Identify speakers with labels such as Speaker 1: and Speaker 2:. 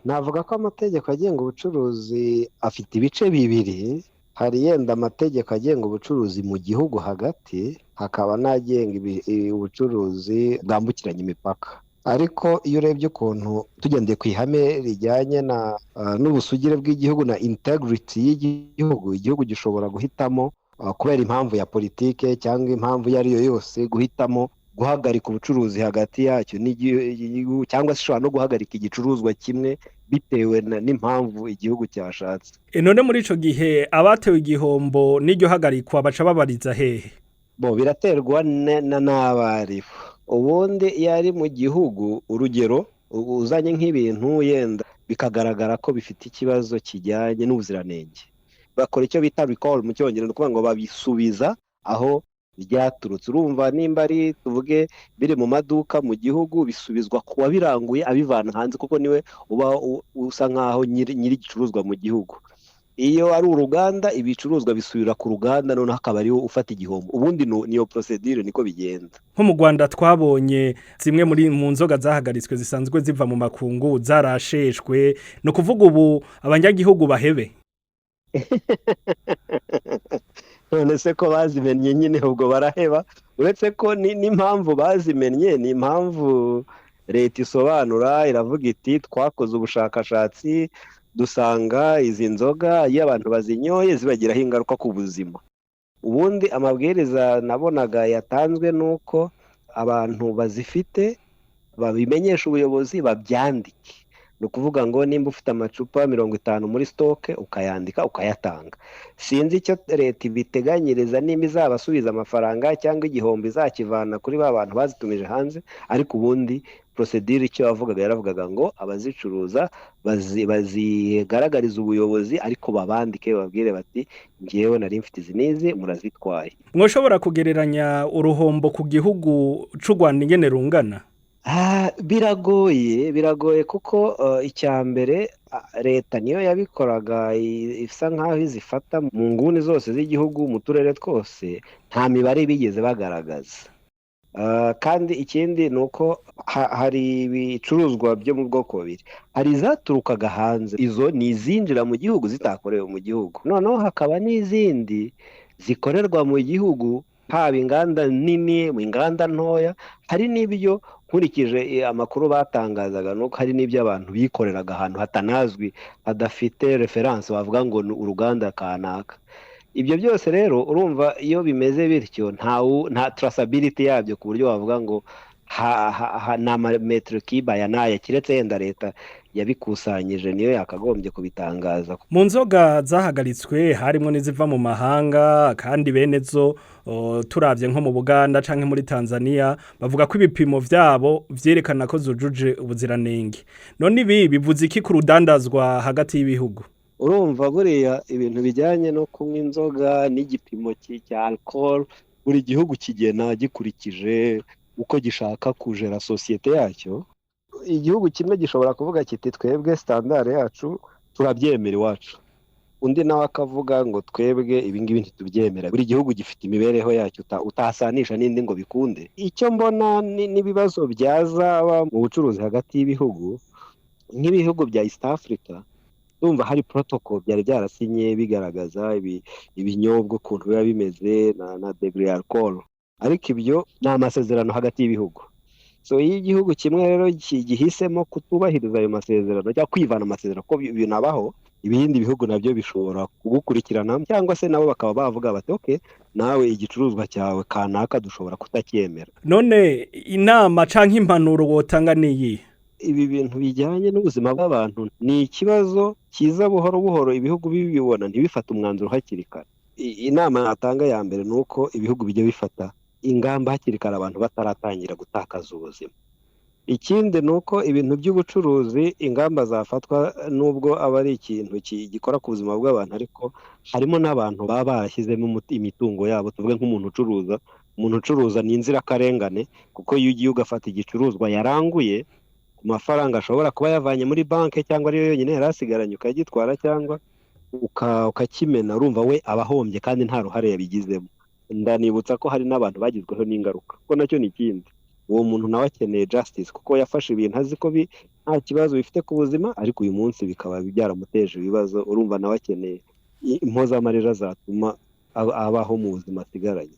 Speaker 1: Navuga ko amategeko agenga ubucuruzi afite ibice bibiri. Hari yenda amategeko agenga ubucuruzi mu gihugu hagati, hakaba n'agenga ubucuruzi bwambukiranya imipaka. Ariko iyo urebye ukuntu tugendeye ku ihame rijyanye n'ubusugire bw'igihugu na integrity y'igihugu, igihugu gishobora guhitamo kubera impamvu ya politike cyangwa impamvu iyo ari yo yose guhitamo guhagarika ubucuruzi hagati yacyo n'igihugu, cyangwa se ishobora no guhagarika igicuruzwa kimwe bitewe n'impamvu igihugu cyashatse.
Speaker 2: None muri ico gihe abatewe igihombo n'iryo hagarikwa baca babariza hehe?
Speaker 1: Bo biraterwa n'abaribo. Ubundi iyo ari mu gihugu, urugero uzanye nk'ibintu yenda bikagaragara ko bifite ikibazo kijyanye n'ubuziranenge, bakora icyo bita recall mu cyongereza, ni ukuvuga ngo babisubiza aho byaturutse. Urumva nimba ari tuvuge biri mu maduka mu gihugu, bisubizwa ku wabiranguye abivana hanze, kuko niwe uba usa nkaho nyiri igicuruzwa mu gihugu. Iyo ari uruganda, ibicuruzwa bisubira ku ruganda, noneho akaba ariwe ufata igihombo. Ubundi niyo procedure, niko bigenda.
Speaker 2: Nko mu Rwanda twabonye zimwe muri mu nzoga zahagaritswe zisanzwe ziva mu makungu zarasheshwe. Ni ukuvuga ubu abanyagihugu bahebe?
Speaker 1: None se ko bazimennye nyine, ubwo baraheba. Uretse ko n'impamvu bazimennye ni impamvu leta isobanura, iravuga iti twakoze ubushakashatsi dusanga izi nzoga iyo abantu bazinyoye zibagiraho ingaruka ku buzima. Ubundi amabwiriza nabonaga yatanzwe ni uko abantu bazifite babimenyesha ubuyobozi, babyandike. Ni ukuvuga ngo nimba ufite amacupa 50 muri stock, ukayandika ukayatanga. Sinzi icyo leta ibiteganyiriza, nimba izabasubiza amafaranga cyangwa igihombo izakivana kuri ba bantu bazitumije hanze, ariko ubundi procedure icyo yavugaga, yaravugaga ngo abazicuruza bazigaragariza ubuyobozi, ariko babandike, bababwire bati ngewe nari mfite izi n'izi, murazitwaye.
Speaker 2: Mwoshobora kugereranya uruhombo ku gihugu c'u Rwanda ingene rungana?
Speaker 1: Biragoye, biragoye kuko icya mbere leta niyo yabikoraga, isa nkaho izifata mu nguni zose z'igihugu, mu turere twose, nta mibare bigeze bagaragaza. Kandi ikindi ni uko hari ibicuruzwa byo mu bwoko bubiri. Hari izaturukaga hanze, izo ni izinjira mu gihugu zitakorewe mu gihugu. Noneho hakaba n'izindi zikorerwa mu gihugu, haba inganda nini, mu inganda ntoya. Hari n'ibyo nkurikije amakuru batangazaga, nuko hari n'ibyo abantu bikoreraga ahantu hatanazwi, hadafite reference bavuga ngo ni uruganda kanaka. Ibyo byose rero urumva iyo bimeze bityo nta traceability yabyo ku buryo wavuga ngo ni amametero kiba aya n'aya, keretse yenda leta yabikusanyije niyo yakagombye kubitangaza.
Speaker 2: Mu nzoga zahagaritswe harimo n'iziva mu mahanga, kandi bene zo turavye nko mu Buganda canke muri Tanzania bavuga ko ibipimo vyabo vyerekana ko zujuje ubuziranenge. None ibi bivuze iki ku rudandazwa hagati y'ibihugu?
Speaker 1: Urumva buriya ibintu bijyanye no kunywa inzoga n'igipimo cya alcohol, buri gihugu kigena gikurikije uko gishaka kujera sosiyete yacyo. Igihugu kimwe gishobora kuvuga kiti twebwe standard yacu turabyemera iwacu, undi nawe akavuga ngo twebwe ibi ngibi ntitubyemera. Buri gihugu gifite imibereho yacyo utasanisha n'indi ngo bikunde. Icyo mbona n'ibibazo byazaba mu bucuruzi hagati y'ibihugu, nk'ibihugu bya East Africa, ndumva hari protocol byari byarasinye bigaragaza ibinyobwa ukuntu biba bimeze na degree alcohol, ariko ibyo ni amasezerano hagati y'ibihugu. So iyo igihugu kimwe rero gihisemo kutubahiriza ayo masezerano cyangwa kwivana amasezerano, ko binabaho, ibindi bihugu nabyo bishobora kugukurikirana, cyangwa se nabo bakaba bavuga bati okay, nawe igicuruzwa cyawe kanaka dushobora kutacyemera.
Speaker 2: None inama canke impanuro wotanga niyi?
Speaker 1: Ibi bintu bijyanye n'ubuzima bw'abantu ni ikibazo kiza buhoro buhoro, ibihugu bibibona ntibifate umwanzuro hakiri kare. Inama natanga ya mbere ni uko ibihugu bijya bifata ingamba hakiri kare abantu bataratangira gutakaza ubuzima. Ikindi ni uko ibintu by'ubucuruzi, ingamba zafatwa, nubwo aba ari ikintu gikora ku buzima bw'abantu, ariko harimo n'abantu baba barashyizemo imitungo yabo. Tuvuge nk'umuntu ucuruza, umuntu ucuruza ni inzirakarengane, kuko iyo ugiye ugafata igicuruzwa yaranguye ku mafaranga ashobora kuba yavanye muri banki cyangwa ariyo yonyine yari asigaranye, ukagitwara cyangwa ukakimena, urumva we aba ahombye kandi nta ruhare yabigizemo. Ndanibutsa ko hari n'abantu bagizweho n'ingaruka, kuko nacyo ni ikindi. Uwo muntu nawe akeneye justice, kuko yafashe ibintu azi ko nta kibazo bifite ku buzima, ariko uyu munsi bikaba byaramuteje ibibazo. Urumva nawe akeneye impozamarira zatuma abaho mu buzima asigaranye.